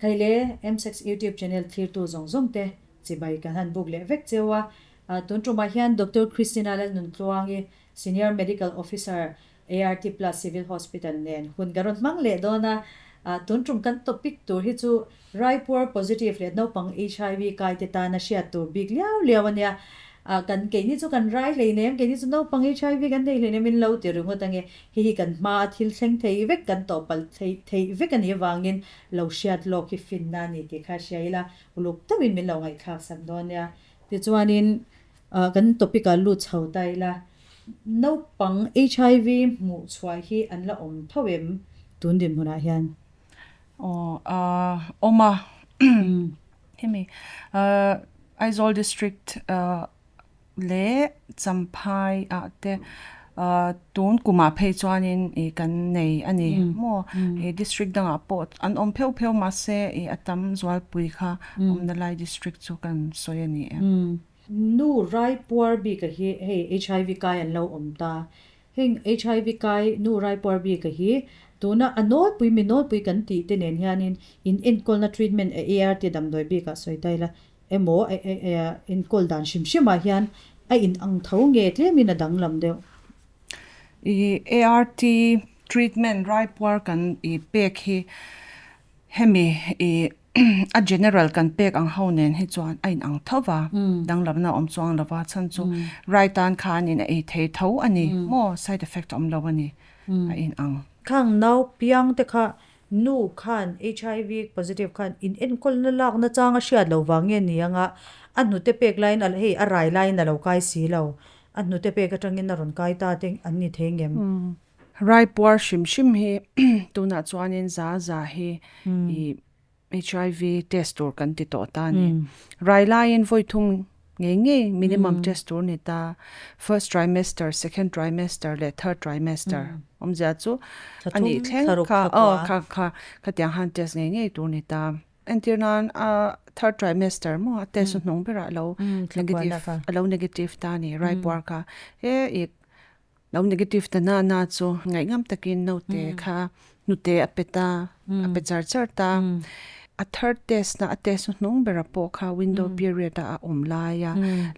Khaile Msex YouTube channel thlirtu zawng zawng te chibai kan han buk leh vek cheu a. Tun tumah hian Doctor Christina Lalnuntluangi, Senior Medical Officer, ART Plus Civil Hospital nen hun ka rawn hmang leh dawn a. Tun tum kan topic tur hi chu Raipuar positive leh naupang HIV kai te tana hriat tur bik liau liau a nia. Kan keini chu kan rai hleinem, keini chu naupang HIV kan nei hleinem in lo ti ringawt ange. Hei hi kan hma a thil thleng thei vek, kan tawhpalh theih theih vek a nih avangin lo hriat lawk hi finna a ni tih kha hria ila, uluk deuhin min lo ngaihthlak sak dawn nia. Tichuanin kan topic ah lut chho ta ila, naupang HIV hmuh chhuah hi an la awm tho em tun dinhmunah hian? Aw awm a, hemi Aizawl district leh Champhai ah te tun kumah phei chuanin ih kan nei a ni maw ih district dangah pawh an awm pheuh pheuh mahse ih a tam zualpui kha awmna lai district chu kan sawi a ni e. Nu Raipuar bika hi hei HIV kai an lo awm ta. Heng HIV kai nu Raipuar bika hi tuna a nawlpui mi nawlpui kan tih te nen hianin in enkawlna treatment a ART damdawi bikah sawi ta ila emaw enkawl dan hrim hrimah hian a in ang tho nge tlemin a danglam deuh. I ART treatment raipuar kan i pek hi hemi i a general kan pek ang ho nen hi chuan a in ang tho va, danglamna a awm chuang lo va, chhan chu rai tan khanin a ei thei tho a ni maw, side effect a awm lo a ni, a in ang. Khang nau piang te kha Nu khan HIV positive khan in enkawlna lakna chang a hriat lo vang nge ni anga a hnute pek laiin a hei a rai laiin a lo kai si lo. A hnute pek atangin a rawn kai ta te an ni thei ngem. Raipuar hrim hrim hi tunah chuanin za za hi i HIV test tur kan ti tawh ta a ni. Rai laiin vawi thum ngei ngei minimum test tur ni ta, first trimester, second trimester leh third trimester awmzia chu a nih thleng kha aw kha kha khatiang han test ngei ngei tur ni ta. Entir nan a third trimester maw a test hnung berah a lo negative a lo negative ta a ni raipuar kha he i Lo negative ta na na chu ngaihngam takin naute kha hnute a pe ta, a pe char char ta. A third test na a test hnuhnung bera pawh kha window period a a awm laia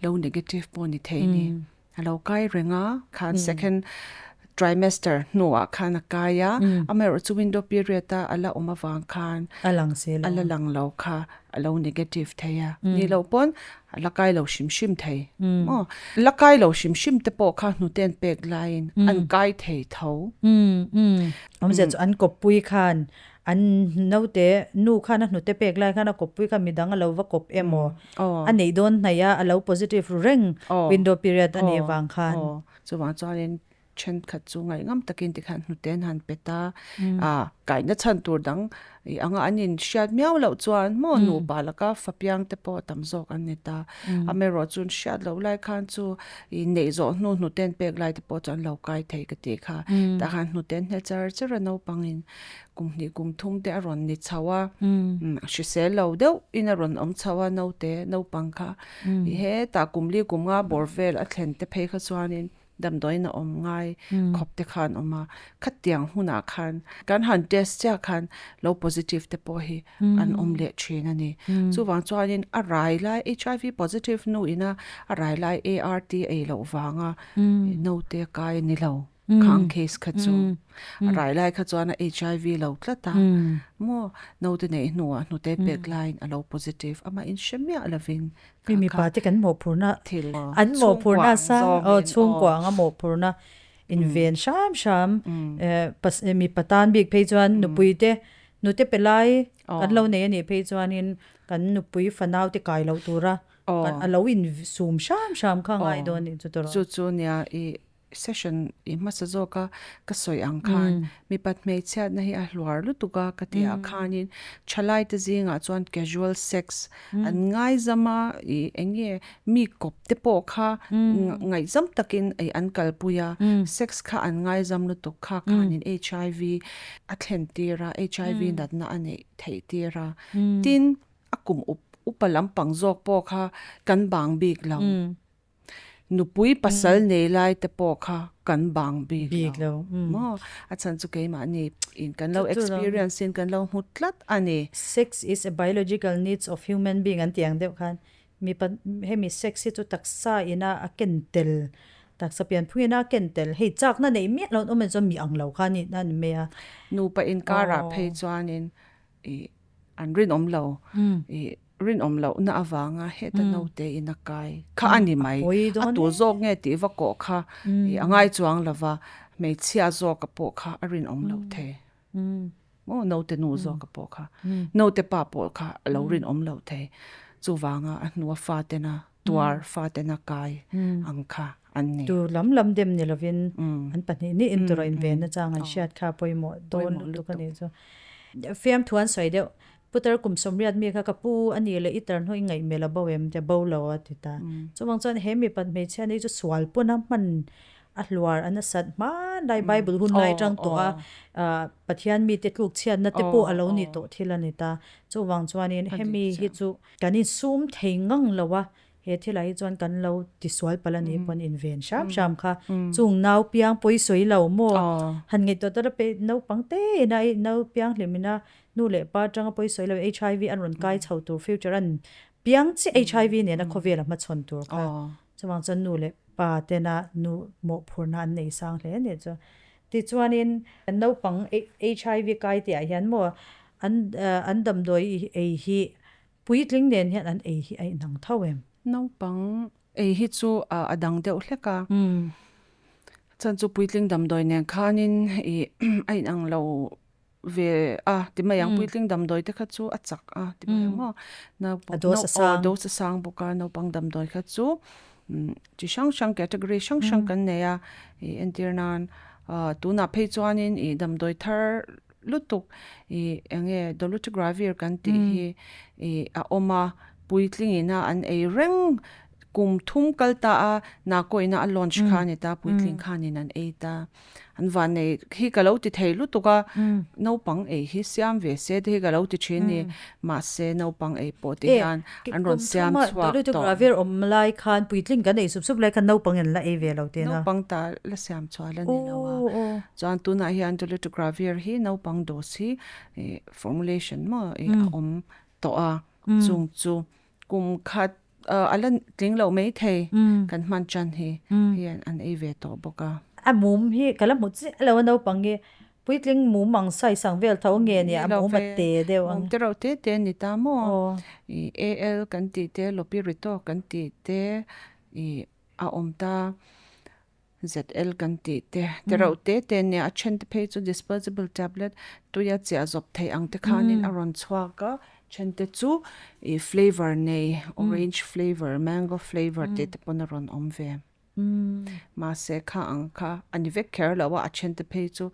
lo negative pawh ni thei ni. A lo kai reng a, khan second trimester hnuah khan a kai a, amaherawhchu window period a a la awm avang khan a lang si lo. A la lang lo kha. A lo negative thei a, ni loh pawn a la kai lo hrim hrim thei maw? La kai lo hrim hrim te pawh kha hnute an pek laiin an kai thei tho. Awmzia chu an kawppui khan an naute nu khan a hnute pek lai khan a kawppui khan midang a lo va kawp emaw a neih dawn hnaih a, a lo positive ru reng window period a nih vang khan. Chuvang chuanin Thenkhat chu ngaihngam takin tikhan hnute an han pet a, ah kaihna chhan tur dang ih anga an inhriat miau loh chuan maw nupa laka fa piang te pawh tam zawk an ni ta. Amaherawh chu hriat loh lai khan chu ih neih zawh hnu hnute an pek lai te pawh chu an lo kai thei ka tih kha. Tah khan hnute an hne char char a naupangin kum hnih kum thum te a rawn ni chho a, hrisel lo deuh in a rawn awm chho a naute naupang kha. Ih hetah kum li kum nga bawr vel a thlen te phei kha chuanin Damdawiin a awm ngai khawp te khan awm a, khatiang hunah khan kan han test chiah khan lo positive te pawh hi an awm leh thin a ni. Chuvang chuanin a rai lai HIV positive nu ina a rai lai ART ei loh vanga naute kai a ni lo khang case kha chu. A rai lai kha chuan a HIV lo tlat a maw naute neih hnuah hnute pek laiin a lo positive amah inhre miah lovin Mi mipa te kan mawhphurhna an mawhphurhna sang aw chhungkua anga mawhphurhna inven hram hram mipa tan bik phei chuan nupui te nute pe lai kan lo nei anih phei chuanin kan nupui fanau te kai loh tura a lo in sum hram hram kha ngai dawn anih chu tawrh. Chu chu nia i Session i hmasa zawk a ka sawi ang khan mipat hmeichhiatna hi a hluar lutuk a ka tih ah khanin thalai te zingah chuan casual sex an ngaizam a i eng nge mi kawp te pawh kha ngaihzam takin i an kalpui a sex kha an ngaizam lutuk kha khanin HIV a thlen tir a HIV natna a neih theih tir a tin a kum up upa lampang zawk pawh kha kan bang bik lo. Nupui pasal nei lai te pawh kha kan bang bik lo maw? A chhan chu keimahni in kan lo experience in kan lo hmu tlat a ni. Sex is a biological needs of human being an tih ang deuh khan mipa hemi sex hi chu taksa ina a ken tel taksa pianphung ina a ken tel hei chakna neih miah lo an awm a ni chuan mi ang lo kha a ni a ni mai a. Nupa inkarah phei chuanin ih an rinawm lo ih rinawm lohna avanga heta naute in a kai kha a ni mai. A tu zawk nge tih va kawh kha ih a ngai chuang lo va, hmeichhia zawka pawh kha a rinawm loh thei. Maw naute nu zawka pawh kha naute pa pawh kha a lo rinawm loh thei. Chuvanga a hnua fatena tuar fatena kai ang kha an ni. Tu lam lam dem ni lovin an pahnih nih in tawrh in ve nachang an hriat kha pawimawh dawn lutuk a nih chu. Fiamthu an sawi deuh Putar kum 80 mi kha ka pu a nih leh i tar hnuai ngaihmel a bo em tia bo lo a ti ta. Chuvang chuan he mipat hmeichhia nei chu sual pawn a hman a hluar a nasat hmanlai Bible hun lai atang tawh a Pathian mite tluk chhiatna te pawh a lo nih tawh thil a ni ta. Chuvang chuanin hemi hi chu kan insum thei ngang lo a, He thilah hi chuan kan lo tisual palh a nih pawn inven hram hram kha chung nau piang pawi sawi lo maw han ngaihtuah tawh pe naupang te ina i nau piang hlim ina nu leh pa atanga pawi sawi lo HIV an rawn kai chho tur future an piang chiah HIV nena khawvel a hmachhawn tur kha chuvang chuan nu leh pa tena nu mawhphurhna an nei sang hle a nih chu. Tichuanin naupang HIV kai tih ah hian maw an an damdawi ei hi Puitling nen hian an ei hi a inang tho em? Naupang ei hi chu a dang deuh hlek a. Chuan chu puitling damdawi nen khanin ih a inang lo ve a ti mai ang. Puitling damdawi te kha chu a chak a ti mai ang maw. A dose a sang. A dose a sang bawk a, naupang damdawi kha chu chi hrang hrang category hrang hrang kan nei a. Ih entir nan tunah phei chuanin ih damdawi thar lutuk ih eng nge dolutegravir kan tih hi ih a awm a, puitling ina an ei reng kum thum kal ta a nako ina a launch kha a ni ta puitling khanin an ei ta an van nei hi ka lo ti thei lutuk a naupang ei hi siam ve se te hi ka lo ti thin ni mahse naupang ei pawh ti hian an rawn siam chhuak tawh. Dolutegravir awm lai khan puitling kan ei sup sup lai khan naupang in la ei ve lo tih a. Naupang ta la siam chhuah la ni lo a. Chuan tunah hian dolutegravir hi naupang dose hi formulation maw a awm tawh a, chung chu kum khat a la tling loh mai thei kan hman tan hi hian an ei ve tawh bawk a. A mum hi ka la hmu chiah lo a naupang hi puitling mum ang size ang vel tho nge nia a mum a te deuh ang. Mum te reuh te te a ni ta maw? AL kan tih te, Lopirito kan tih te a awm ta. ZL kan tih te, te reuh te te nia a then te phei chu disposable tablet tuia chiah zawp theih ang te khanin a rawn chhuak a, then te chu ih flavour nei orange flavour, mango flavour tih te pawn a rawn awm ve. Mahse kha ang kha a ni vek kher lo a, a then te phei chu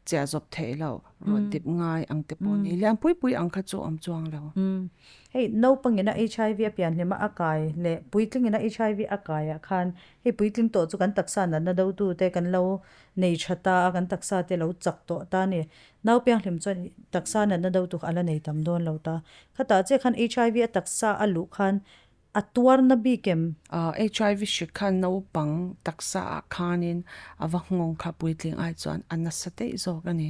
chiah zawp theih loh rawn dip ngai ang te pawh a ni. Lian pui pui ang kha chu awm chuang lo. Hei naupangina HIV a pian hlima a kai leh puitlingina HIV a kaiah khan Hei puitling tawh chu kan taksa natna dotute kan lo nei tha ta a, kan taksa te lo chak tawh ta a ni. Nau pianghlim chuan taksa natna dotu kha a la nei tam dawn lo ta. Khatah chiah khan HIV a taksa a luh khan a tuarna bik em? HIV hri khan naupang taksa ah khanin a va nghawng kha puitling ai chuan a nasa daih zawk a ni.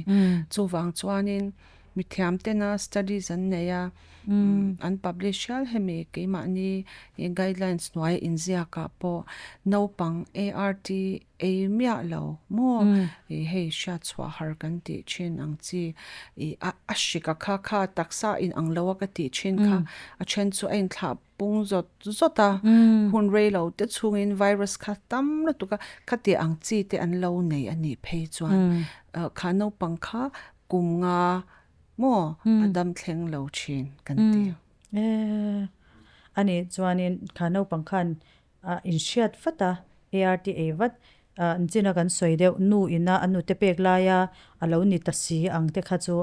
Chuvang chuanin Mithiam tena studies an nei a, an publish hial hemi keimahni guidelines hnuai inziakah pawh naupang ART ei miah lo maw ih hei hriat chhuah har kan tih thin ang chi ih a hrika kha kha taksa in ang lo a ka tih thin kha a then chu a inthlah pung zawt zawt a, hun rei lo te chhungin virus kha tam lutuk a, khati ang chi te an lo nei a nih phei chuan kha naupang kha Kum nga maw a dam thleng lo thin kan ti. A nih chuanin kha naupang khan inhriat vat a, ART ei vat china kan sawi deuh nu ina a nute pek laia a lo ni ta si ang te kha chu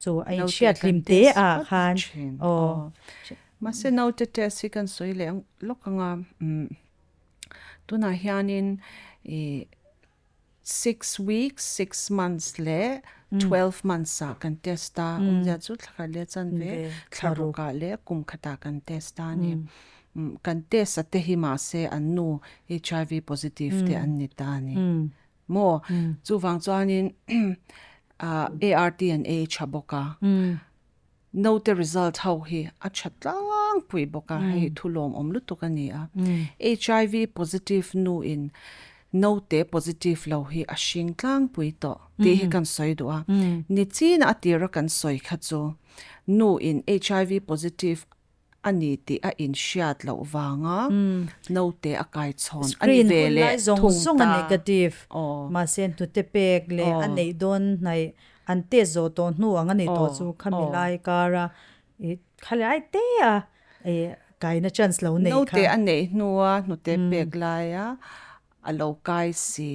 chu a inhriat hlim te ah khan aw. Mahse naute test hi kan sawi leh lawk anga tunah hianin ih Six weeks, six months leh 12 months ah kan test a, awmzia chu thla khat leh chanve, thla ruk ah leh kum khat ah kan test a ni. Kan test a te hi mahse an nu HIV positive te an ni ta a ni. Maw? Chuvang chuanin ART an ei tha bawk a. Naute result ho hi a tha tlangpui bawk a, hei thu lawmawm lutuk a ni a. HIV positive nu in naute positive lo hi a hring tlangpui tawh tih hi kan sawi duh a. Nichina a tira kan sawi kha chu nu in HIV positive a ni tih a inhriat loh vanga naute a kai chhawn a ni ve leh thung ta. Negative mahse hnute pek leh a neih dawn hnaih an test zawh tawh hnu ang a ni tawh chu khami lai kara i khalai te a i kaina chance lo neih kha. Naute a neih hnua hnute pek laia a lo kai si.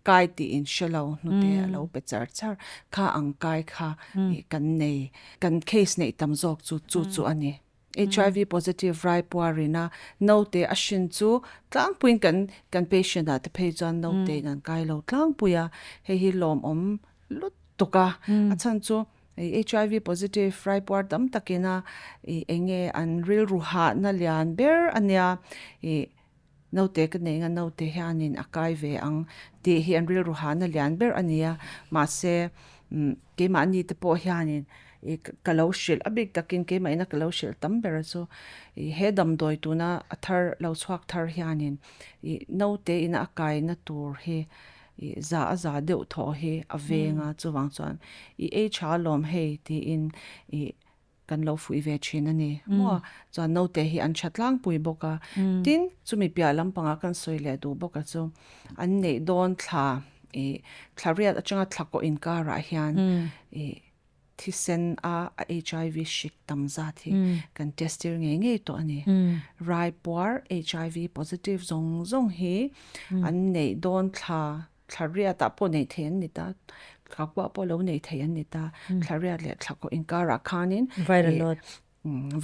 Kai tih in hre lo hnute a lo pe char char kha ang kai kha ih kan nei kan case neih tam zawk chu chu chu a ni. HIV positive raipuarin a naute a hrin chu tlangpuiin kan kan patient ah te phei chuan naute in an kai lo tlangpui a hei hi lawmawm lutuk a a chhan chu HIV positive raipuar tam takin a ih eng nge an rilru hahna lian ber a nia ih Naute ka nei nga naute hianin a kai ve ang tih hi an rilru hahna lian ber a ni a, mahse keimahni te pawh hianin ih ka lo hrilh a bik takin keimahina ka lo hrilh tam ber a chu ih he damdawi tuna a thar lo chhuak thar hianin ih naute ina a kaina tur hi ih za a za deuh thawh hi a veng a chuvang chuan ih ei tha alawm hei tiin ih kan lo fuih ve thin a ni maw chuan naute hi an tha tlangpui bawk a tin chumi piah lampangah kan sawi leh duh bawk a chu an neih dawn thla ih thla riat atanga thla kawh inkarah hian ih thisen a HIV hrik tam zat hi kan test tir ngei ngei tawh a ni raipuar HIV positive zawng zawng hi an neih dawn thla Thla riatah pawh nei thei an ni ta, thla kuah pawh lo nei thei an ni ta. Thla riat leh thla kawh inkarah khanin Viral load.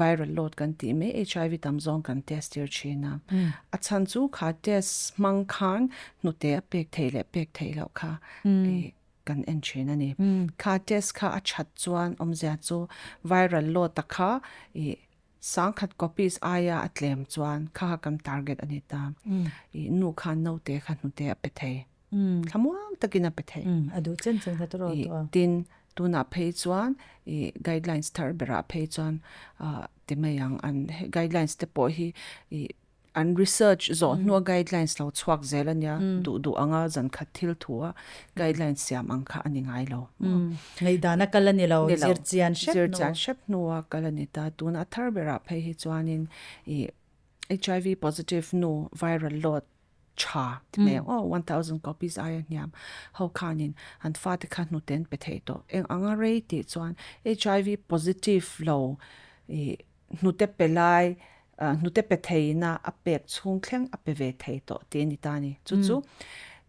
Viral load kan tih mai HIV tam zawng kan test tir thin a. A chhan chu kha test hmang khan hnute a pek theih leh pek theih loh kha kan en thin a ni. Kha test kha a that chuan awmzia chu viral load a kha Sangkhat copies aia a tlem chuan kha kha kan target a ni ta. I nu khan naute kha hnute a pe thei. Thlamuang takin a pe thei. A duh chen chen kha tawrh tawh a. Tin, tunah phei chuan i guidelines thar berah phei chuan ti mai ang an guidelines te pawh hi i An research zawh hnua guidelines lo chhuak zel a nia, duh duh anga zan khat thil thu a guidelines siam ang kha a ni ngai lo. Ngaihdan a kal a ni lo, zir chian hrep hnu. Zir chian hrep hnua kal a ni ta. Tuna a thar berah phei hi chuanin i HIV positive nu viral load tha ti mai ang aw, 1000 copies aia hniam ho khanin an fate kha hnute an pe thei tawh. Eng anga rei tih chuan HIV positive lo i Hnute pe lai, hnute pe theihna a pek chhung thleng a pe ve thei tawh tih a ni ta a ni. Chu chu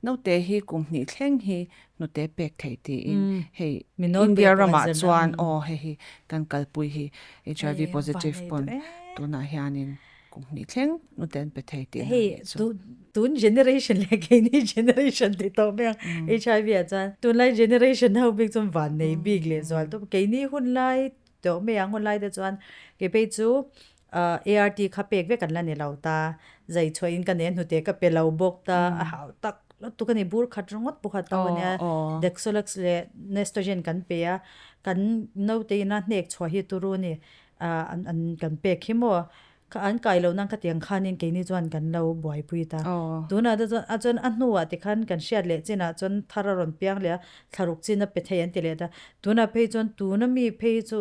naute hi kum hnih thleng hi hnute pek thei tiin hei India ramah chuan aw hei hi kan kalpui hi HIV positive pawn tunah hianin kum hnih thleng hnute an pe thei tih a ni chu. Tun generation leh keini generation tih tawh mai ang HIV ah chuan tunlai generation ho bik chuan vannei bik leh zual tawp keini hunlai Tawh mai ang hunlai te chuan kei phei chu ART kha pek vek an la ni lo ta, zai chhuah in ka nen hnute ka pe lo bawk ta, a hau tak lutuk a ni, bur khat ringawt pawh kha to a nia, Dexolax leh Nestogen kan pe a, kan naute ina hnek chhuah hi turu a ni, an kan pek hi maw. Kha an kai loh nan khatiang khanin keini chuan kan lo buaipui ta. Tunah te chuan a chuan a hnuah tikhan kan hriat leh chinah chuan thar a rawn piang leh a, thlaruk chin a pe thei an ti leh ta. Tunah phei chuan tuna mi phei chu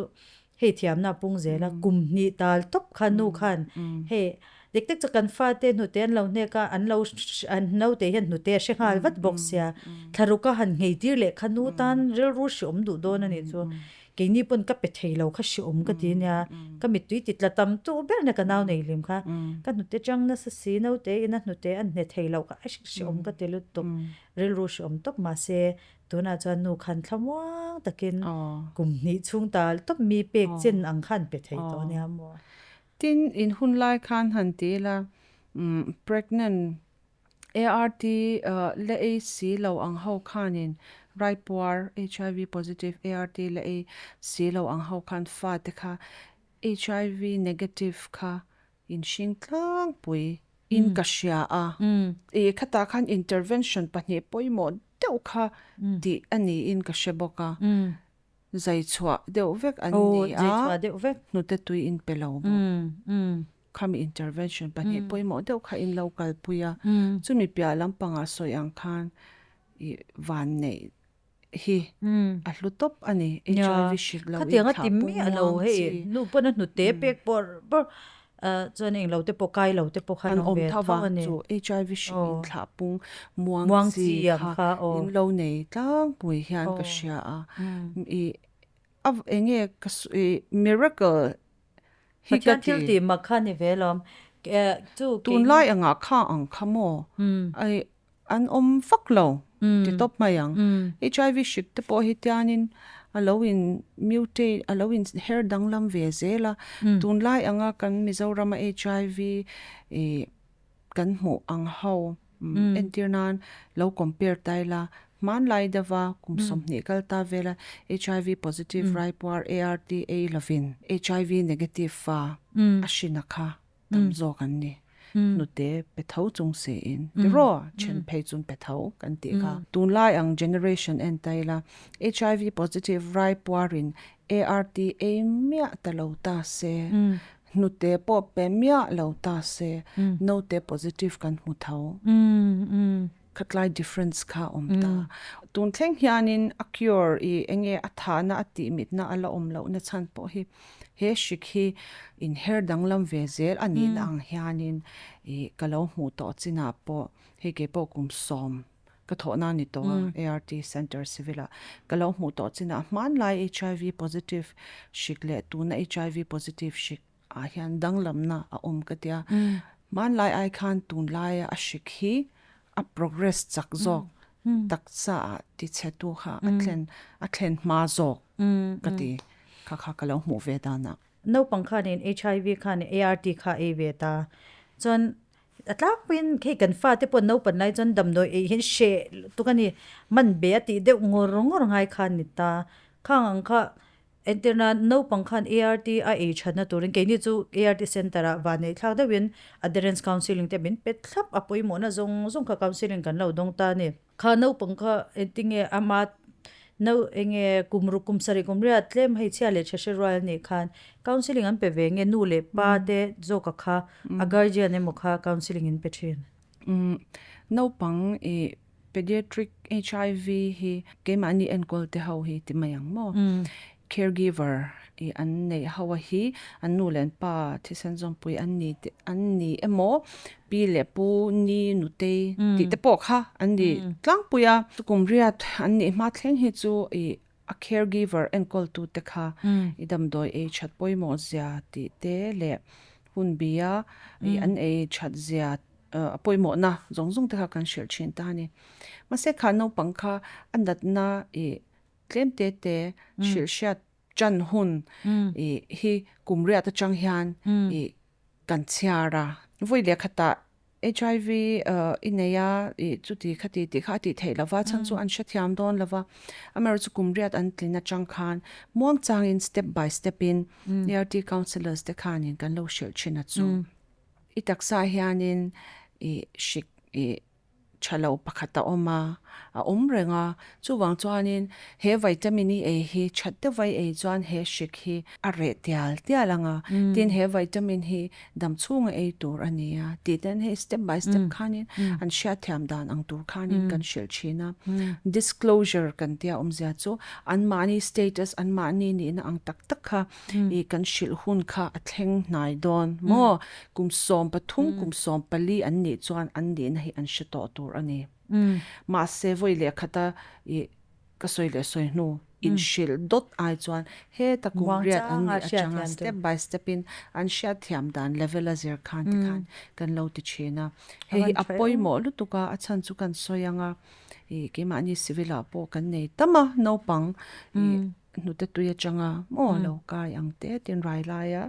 hei thiamna a pung zel a, kum hnih tal tawp khan nu khan hei dik tak chu kan fate hnute an lo hnek a, an lo an naute hian hnute a hre nghal vat bawk sia. Thlaruk a han nghei tir leh kha nu tan rilru hreawm duh dawn a nih chu. Keini pawn ka pe thei lo kha hreawm ka ti nia, ka mittui ti tla tam tu ber nia ka nau nei hlim kha, ka hnute chang nasa si naute in a hnute a hne thei lo kha a hreawm ka ti lutuk, rilru hreawm tawp mahse tunah chuan nu khan thlamuang takin kum hnih chhung tal tawp mi pek chen ang khan pe thei tawh nia maw. Tin, in hun lai khan han ti ila pregnant ART la ei si lo ang ho khanin raipuar HIV positive ART la ei si lo ang ho khan fate kha HIV negative kha inhring tlangpui in ka hria a. I khatah khan intervention pahnih pawimawh deuh kha tih a niin ka hre bawk a. Zai chhuah deuh vek an ni a, hnute tui in pe lo bawk. Khami intervention pahnih pawimawh deuh kha in lo kalpui a, chumi piah lampangah sawi ang khan i vanneih hi a hlu tawp a ni. HIV hrik lo in thlah pung muang chi. Nu pawn a hnute pek bawrh bawrh chuan eng lo te pawh kai lo te pawh khan awm ve tho a ni. Chu HIV hrik in thlah pung muang chi kha in lo nei tlangpui hian ka hria a. I a enge ka i miracle hi ka ti. Pathian thil tih mak kha ni ve lawm. Chu Tunlai angah kha ang kha maw? Ai An awm vak lo ti tawp mai ang. HIV hrik te pawh hi tianin a lo in mutate, a lo in her danglam ve zel a. Tunlai anga kan Mizorama HIV ih kan hmuh ang ho entir nan lo compare ta ila, hmanlai deuha kum 20 kal ta vela HIV positive raipuar ART ei lovin HIV negative fa a hrin a kha. tam zawk an ni. Hnute pe tho chung siin tiraw then phei chun pe tho kan tih kha. Tunlai ang generation en ta ila HIV positive raipuarin ART ei miah ta lo ta se, hnute pawh pe miah lo ta se, note positive kan hmu tho. Khatlai difference kha a awm ta. Tun thleng hianin a cure i enge a thahna a tih mitna a la awm lohna chhan pawh hi he hrik hi inher danglam ve zel a nihna ang hianin i ka lo hmuh tawh chinah pawh hei kei pawh kum 10 ka thawhna a ni tawh a ART Centre Civil ah ka lo hmuh tawh chinah hmanlai HIV positive hrik leh tuna HIV positive hrik ah hian danglamna a awm ka tia. Hmanlai ai khan tunlaia a hrik hi a progress chak zawk taksa ah tichhe tu kha a thlen a thlen hma zawk ka ti kha kha ka lo hmuh ve dan ah. Naupang khanin HIV khan ART kha ei ve ta chuan a tlangpuiin hei kan fate pawh naupan lai chuan damdawi ei hian hreh lutuk a ni man be a tih deuh ngawr ngawr ngai kha a ni ta khang ang kha Entirna, Naupang khan ART a ei thatna turin keini chu ART Centre ah vanneih thlak deuhin Adherence Counselling te min pe thlap a pawimawhna zawng zawng kha counselling kan lo dawng ta a ni. Kha naupang kha engtinge ama no enge kum ruk kum sarih kum riat tlem hei chhia leh tha hre rual a nih khan counselling an pe ve nge nu leh pa te zawka kha a guardian emaw kha counselling in pe thin. Naupang i Pediatric HIV hi keimahni enkawl te ho hi ti mai ang maw? Caregiver i an neih ho a hi an nu leh an pa thisen zawmpui an ni te an ni emaw pi leh pu ni nutei tih te pawh kha an ni tlangpui a. Kum riat an nih hma thleng hi chu i a caregiver enkawl tu te kha i damdawi ei that pawimawh zia tih te leh hun bia i an ei that zia a pawimawhna zawng zawng te kha kan hrilh thin ta a ni. Mahse kha naupang kha a natna ih tlem te te hrilh hriat chan hun ih hi kum riat atang hian ih kan chhiar a. Vawi leh khatah HIV i nei a ih chuti khati tih kha a tih theih lova chhan chu an hrethiam dawn lova. Amaherawhchu kum riat an tlin atang khan muangchangin step by step in ART counsellors te khanin kan lo hrilh thin a chu. I taksa hianin i hrik i tha lo pakhat a awm a, a awm reng a. Chuvang chuanin he vitamin i ei hi that deuh a i ei chuan he hrik hi a reh tial tial ang a. Tin, he vitamin hi dam chhunga ei tur a ni a tih ten hei step by step khanin an hriatthiam dan ang tur khanin kan hrilh thin a. Disclosure kan tia awmzia chu anmahni status, anmahni nihna ang tak tak kha I kan hrilh hun kha a thleng hnai dawn maw? Kum 13, kum 14 an nih chuan an nihna hi an hre tawh tur a ni. Mahse, vawi leh khata i ka sawi leh sawi hnu inhrilh dawt ai chuan heta kum riat an nih atanga step by step in an hriatthiam dan level a zir khan tikhan kan lo ti thin a. Hei hi a pawimawh lutuk a, a chhan chu kan sawi ang a, i keimahni civil ah pawh kan nei tam a naupang i Hnute tui atanga maw lo kai ang te tin rai laia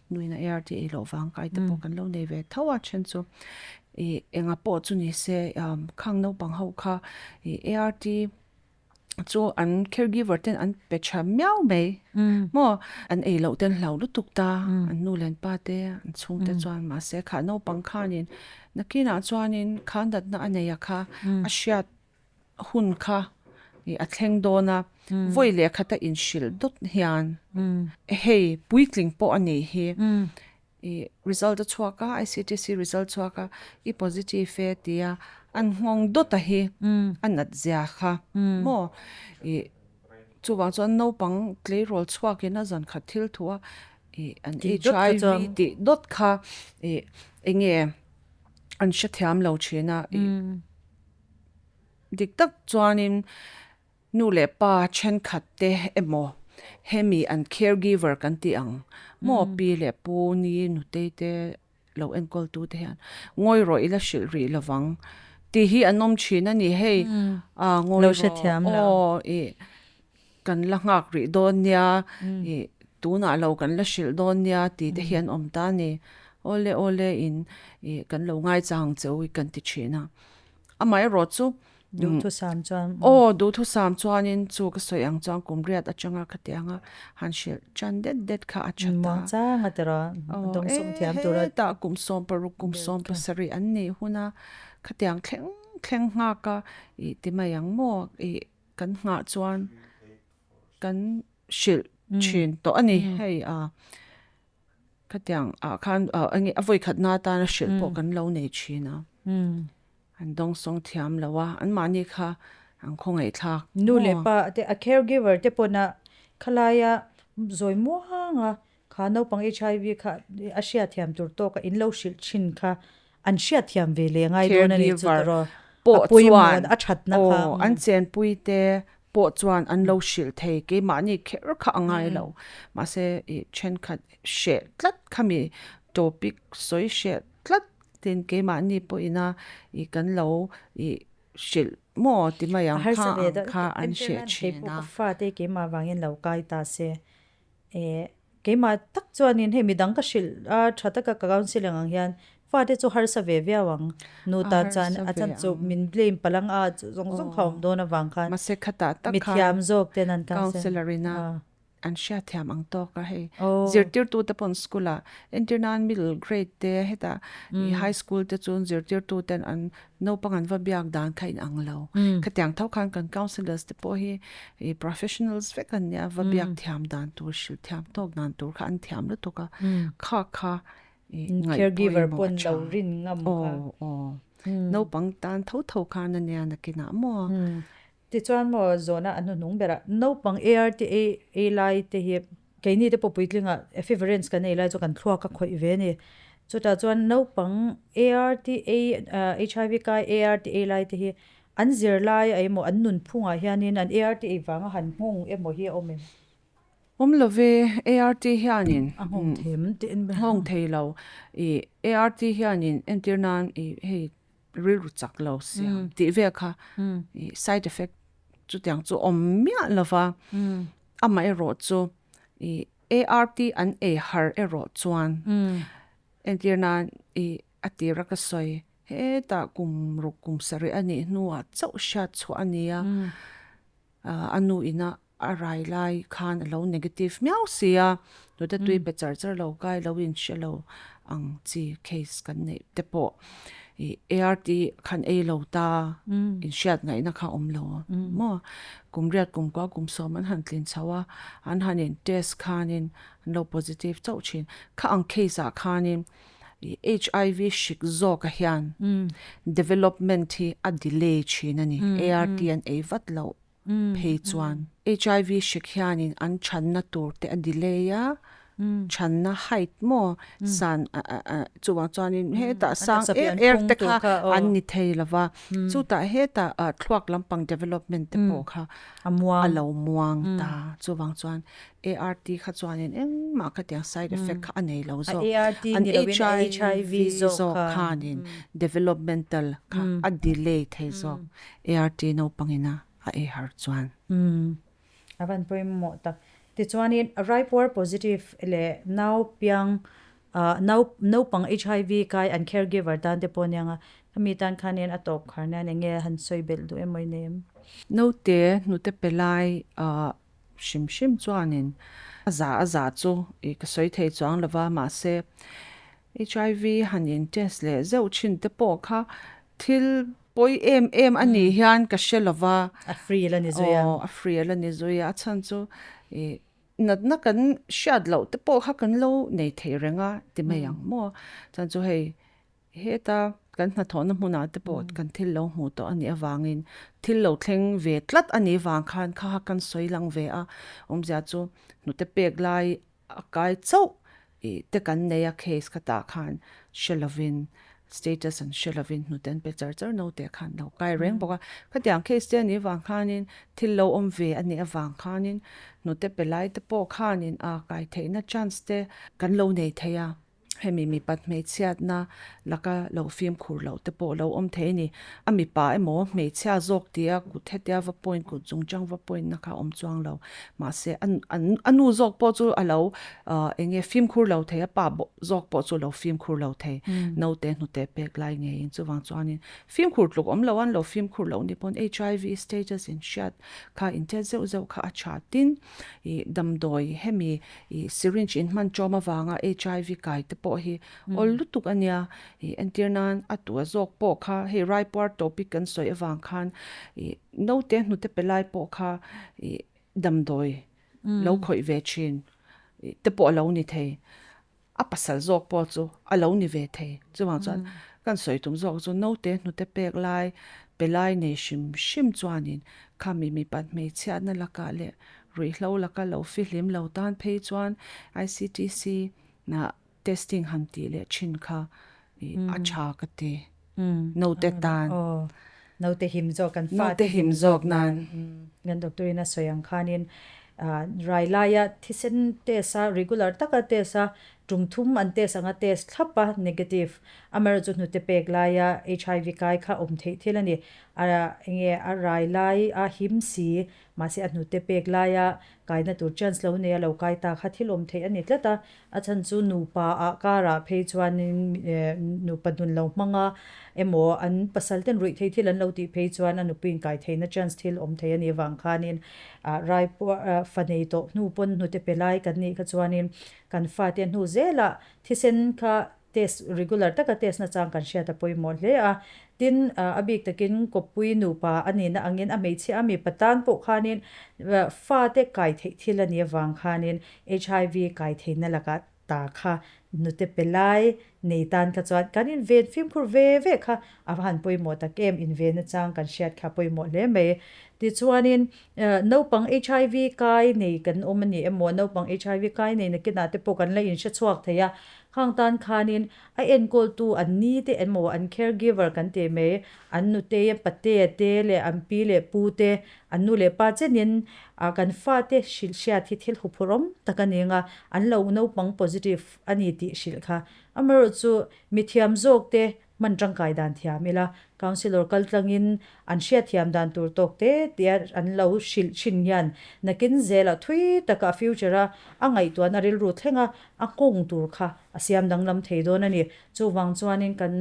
nuina ART ei loh vang kai te pawh kan lo nei ve tho a then chu ih enga pawh chu ni se khang naupang ho kha ih ART Chu an caregiver ten an pe tha miau mai maw an ei loh ten hlau lutuk ta an nu leh an pa te an chhungte chuan mahse kha naupang khanin nakinah chuanin kha natna a nei a kha a hriat hun kha ih a thleng dawn a vawi leh khata inhrilh dawt hian hei puitling pawh a nih hi Ih result a chhuak a, ICTC result chhuak a, i positive e tia an nghawng dawt a hi a nat zia kha maw? Ih chuvang chuan naupang tleirawl chhuakin a zan khat thil thu a ih an HIV tih dawt kha ih eng nge an hrethiam lo thin a ih dik tak chuanin Nu leh pa thenkhat te emaw hemi an caregiver kan tih ang maw pi leh pu ni nutei te lo enkawl tu te hian ngawi rawh ila hrilh rih lovang tih hi an awm thin a ni hei a ngawi rawh aw ih kan la nghak rih dawn nia ih tunah lo kan la hrilh dawn nia tih te hi an awm ta a ni awle awle in ih kan lo ngaichang che u kan ti thin a amaherawh chu Duhthusam chuan. Aw, duhthusam chuanin chu ka sawi ang chuan kum riat atanga khatiang a han hrilh tan det det kha a tha ta. Muang chang a tiraw, dawngsawm thiam tura. Hetah kum 16 kum 17 an nih huna khatiang thleng thleng nghak a ih ti mai ang maw ih kan nghah chuan kan hrilh thin tawh a ni hei a. Khatiang ah khan enge a vawi khatna atana hrilh pawh kan lo nei thin a. An dawngsawng thiam lo a, an mahni kha an khawngaih thlak. Nu leh pa te a caregiver te pawna khalaia zawi muanga kha naupang HIV kha a hriatthiam tur tawka in lo hrilh thin kha an hriatthiam ve leh ngai dawn a ni chu tawh pawh chuan a thatna kha an chenpui te pawh chuan an lo hrilh thei keimahni kher kha a ngai lo mahse ih thenkhat hreh tlat khami topic sawi hreh tlat tin keimahni pawhina ih kan lo ih hrilh maw ti mai ang kha ang kha an hreh thin a. Fate keimah vangin lo kai ta se Eh, keimah tak chuanin hei midang ka hrilh a, tha taka ka counselling ang hian fate chu harsa ve viau ang. Nu tan chuan a chan chu min blame palh ang a, chu zawng zawng kha awm dawn avang khan Mahse khatah tak khan mithiam zawk ten an counsel. Counselor ina an hriatthiam ang tawk a hei. Zirtirtute pawn school ah entir nan middle grade te hetah high school te chu zirtirtu ten an Naupang an va biak dan kha in ang lo. Khatiang tho khan kan counsellors te pawh hi i professionals vek an nia, va biak thiam dan tur, hrilh thiam tawk dan tur kha an thiam lutuk a. Kha kha i ngaih pawimawh a tha. Aw aw. Naupang tan tho tho khan a nia nakinah maw. Tichuan maw zawhna a hnuhnung berah naupang ART ei lai te hi keini te pawh puitlingah efiverence kan ei lai chu kan thluak a khawih ve a ni. Chutah chuan naupang ART ei HIV kai ART ei lai te hi an zir lai a emaw an nunphungah hianin an ART ei vanga han nghawng emaw hi a awm em? Awm lo ve, ART hianin a nghawng thei em tih en ber. Nghawng thei lo. Ih ART hianin entir nan ih hei rilru chak lo siam tih vel kha ih side effect chutiang chu awm miah lo va, amaherawh chu ih ART an ei har erawh chuan entir nan ih a tira ka sawi hetah kum ruk kum sarih a nih hnuah chauh hriat chhuah a ni a, a nu ina a rai lai khan a lo negative miau si a, nute tui pe char char lo kai lo in hre lo ang chi case kan neih te pawh ih ART khan ei lo ta in hriat ngaihna kha awm lo maw kum riat kum kua kum sawm an han tlin chho a an han in test khanin an lo positive chauh thin kha ang case ah khanin ih HIV hrik zawk ah hian development hi a delay thin a ni ART an ei vat loh. phei chuan HIV hrik hianin an chhanna tur te a delay a, chhanna height maw san chuvang chuanin hetah sang er er te kha an ni thei lo va, chutah hetah thluak lampang development te pawh kha a lo muang ta, chuvang chuan ART kha chuanin engmah khatiang side effect kha a nei lo zawk, an HIV zawk khanin developmental kha a delay thei zawk. ART naupangin a a ei har chuan. Umm a van pawimawh tak. Tichuanin Raipuar positive leh nau piang ah nau naupang HIV kai an caregiver tan te pawh aniang a, khami tan khanin a tawp khar nan enge han sawi belh duh emaw i nei em? Naute hnute pe lai hrim hrim chuanin a za a za chu ih ka sawi thei chuang lo va, mahse HIV han in test leh zeuh thin te pawh kha thil pawi em em a nih hian ka hre lo va. A free la ni zui a. Aw, a free la ni zui a, a chhan chu ih natna kan hriat loh te pawh kha kan lo nei thei reng a ti mai ang maw? Chuan chu hei heta kan hnathawhna hmunah te pawh kan thil lo hmuh tawh a nih avangin thil lo thleng ve tlat a nih vang khan kha kha kan sawi lang ve a, awmzia chu hnute pek lai a kai chauh ih te kan nei a case kha tah khan hre lovin status an hre lovin hnute an pe char char naute khan lo kai reng bawk a, khatiang case te a nih avang khanin thil lo awm ve a nih avang khanin hnute pe lai te pawh khanin a kai theihna chance te kan lo nei thei a. Hemi mipat hmeichhiatna laka lo fimkhur loh te pawh lo awm thei a ni. A mipa emaw hmeichhia zawk tia kut hetia va point kut chungchang va point na kha a awm chuang lo. Mahse a nu zawk pawh chu a lo eng nge fimkhur lo thei a, pa zawk pawh chu a lo fimkhur lo thei. Naute hnute pek lai ngeiin chuvang chuanin fimkhur tluk awm lo a, an lo fimkhur loh ni pawn HIV status in hriat kha intet zeuh zeuh kha a tha tin ih damdawi hemi Ih syringe in hman ṭawm avanga HIV kai te pawh hi awl lutuk a nia. Ih entir nan a tua zawk pawh kha hei raipuar topic kan sawi avang khan ih naute hnute pe lai pawh kha ih damdawi lo khawih ve ṭhin ih te pawh a lo ni thei. A pasal zawk pawh chu a lo ni ve thei. Chuvang chuan kan sawi tum zawk chu naute hnute pek lai pe lai nei hrim hrim chuanin khami mipat hmeichhiatna lakah leh Ruihhlo laka lo fihlim lo tan phei chuan ICTC na testing han tih leh thin kha a tha ka ti. Naute tan. Aw, naute him zawk kan fate Naute him zawk nan. Kan doctor in a sawi ang khanin rai laia thisen test a regular taka test a tum thum an test anga test thlap a negative amaherawhchu hnute pek laia HIV kai kha awm theih thil a ni. A enge a rai lai a him si Mahse a hnute pek laia kaina tur chance lo nei a lo kai ta kha thil awm theih a ni tlat a, a chhan chu nupa ah karah phei chuanin nupa nun lo hmang a emaw an pasal ten ruih thei thil an lo tih phei chuan a nupui in kai theihna chance thil awm thei a nih avang khanin ah rai pawh fa nei tawh hnu pawn hnute pe lai kan nih kha chuanin kan fate hnu zelah thisen kha Test regular taka test nachang kan hriat a pawimawh hle a. Tin, a bik takin kawppui nupa a nihna angin a hmeichhia a mipa tan pawh khanin fate kai theih thil a nih avang khanin HIV kai theihna lakah ta kha hnute pe lai nei tan kha chuan kan inven fimkhur ve ve kha a va han pawimawh tak em, inven nachang kan hriat kha pawimawh hle mai. Tichuanin naupang HIV kai nei kan awm a ni emaw, naupang HIV kai nei nakinah te pawh kan la inhre chhuak thei a, Khang tan khanin a enkawltu an ni te emaw an caregiver kan tih mai, an nutei a patea te leh an pi leh pu te, an nu leh pa chenin kan fate hrilh hriat hi thil huphurhawm tak a ni anga an lo naupang positive a ni tih hrilh kha. Amaherawhchu mithiam zawk te hman tangkai dan thiam ila, counsellor kal tlangin an hriatthiam dan tur tawk te tia an lo hrilh thin hian nakin zelah thui taka a future a a ngaihtuahna rilru thlenga a nghawng tur kha a siam danglam thei dawn a ni. Chuvang chuanin kan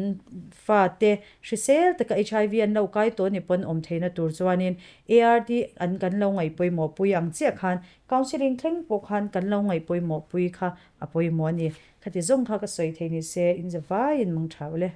fate hrisel taka HIV an lo kai tawh ni pawn awm theihna tur chuanin ART an kan lo ngaihpawimawh pui ang chiah khan counselling thleng pawh khan kan lo ngaihpawimawh pui kha a pawimawh a ni. Khati zawng kha ka sawi thei ni se, in za vaiin mang tha ule.